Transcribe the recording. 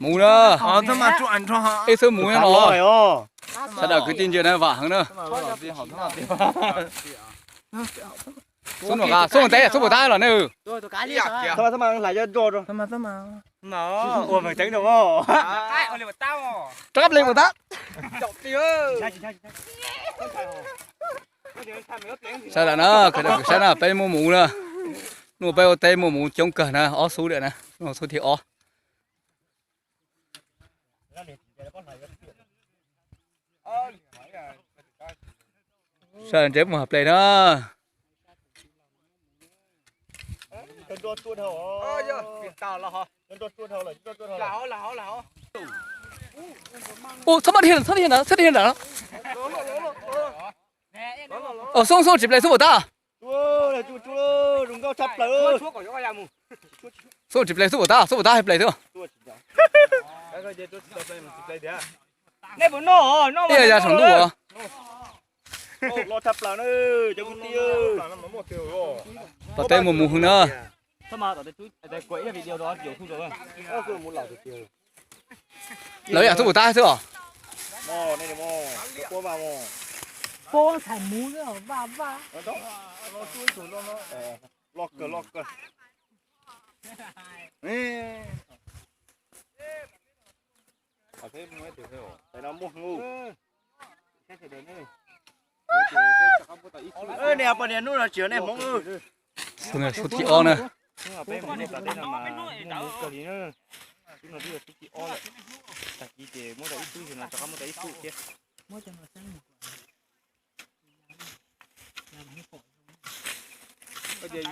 Mus na. Ib xub mus no. Sawv daws kwv tij ntsia na, vam heev na. Xub pam tab, xub pam tab los ne. Rov qab ple pam tab. Sawv daws na, sawv daws na, peb muaj mus na. Hnub no peb ua teb muaj mus coob kawg na, ob xub lawm na, hnub no xub thib ob. Sawv daws ntsib mus hais ple na. Ua, txhob maj dhia, txhob dhia ntawd, txhob dhia ntawd. Xub, xub tsis ple xub pam tab. Xub tsis ple xub pam tab, xub pam tab hais ple xwb. Ib yam saum ntuj as. Tom teb muaj mus hwv na. Lawv yam xub pam tab xwb os. Nej pom niag hnub no tsis yog nej Hmoob. Xub thib ob na.